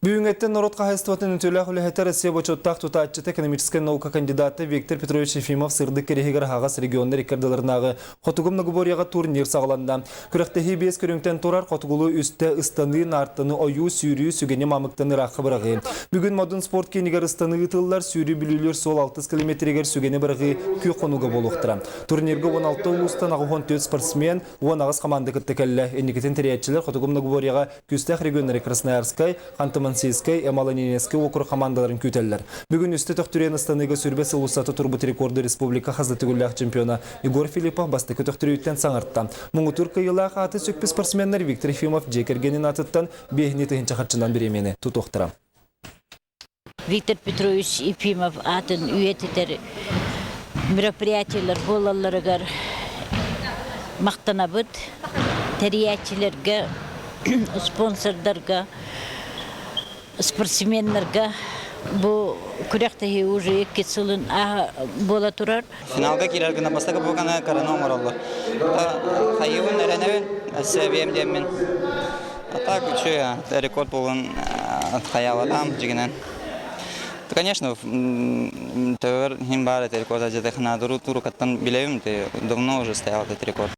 Бүгүҥҥэттэн норуот хаһаайыстыбатын үтүөлээх үлэһитэ Россия бочуоттаах тутааччыта экономическай наука кандидата Виктор Петрович Ефимов сырдык кэриһигэр аһаҕас регионнар икки ардыларынааҕы Хотугу многоборьеҕа турнир саҕаланна. Күрэхтэһии биэс көрүҥтэн турар хотугулуу үстэ ыстаныы, наартаны ойуу, сүүрүү, сүгэни мамыктан ыраахха быраҕыы. Бүгүн Модун спорт киинигэр ыстаныы ыытыллар, сүүрүү Бүлүүлүүр суол алтыс километригэр сүгэни быраҕыы күөх хонууга буолуохтара. Турнирга 16 улуустан 84 спортсмен, 18 хамаанда кытта кэллэ. Инникитин тэрийээччилэр Хотугу многоборьеҕа Күүстээх регионнары Красноярскай, Ханты-Мансийскай, Ямало-Ненецкэй уокурук хамаандаларын күүтэллэр. Бүгүн үстэ төхтүрүйэн ыстаныыга сүүрбэ сыл устата турбут рекорду республика хас да төгүллээх чемпиона Егор Филиппов бастакы төхтүрүйүттэн саҥарта. Муҥутуур кыайыылаах ааты сүкпүт спортсменнар Виктор Ефимов дьиэ кэргэнин аатыттан биэһини тыһыынча харчынан бириэмийэни тутуохтара. Виктор Петрович Ефимов аатын үйэтитэр мероприятиелар буолалларыгар махтанабыт. Тэрийээччилэргэ, спонсордарга, спортсменнарга бу күрэхтэһии уже икки сылын буола турар. Финалга киирэр гына бастакы бууканы кыраны оҥороллор. Хайыыбын эрэнэбин, өссө эбиэм диэммин. А так үчүгэй рекорд буолун хайаабатам дьигинэн. Конечно, төбөр хим баар это рекорд, где-то турукаттан билэбим, давно уже стоял этот рекорд.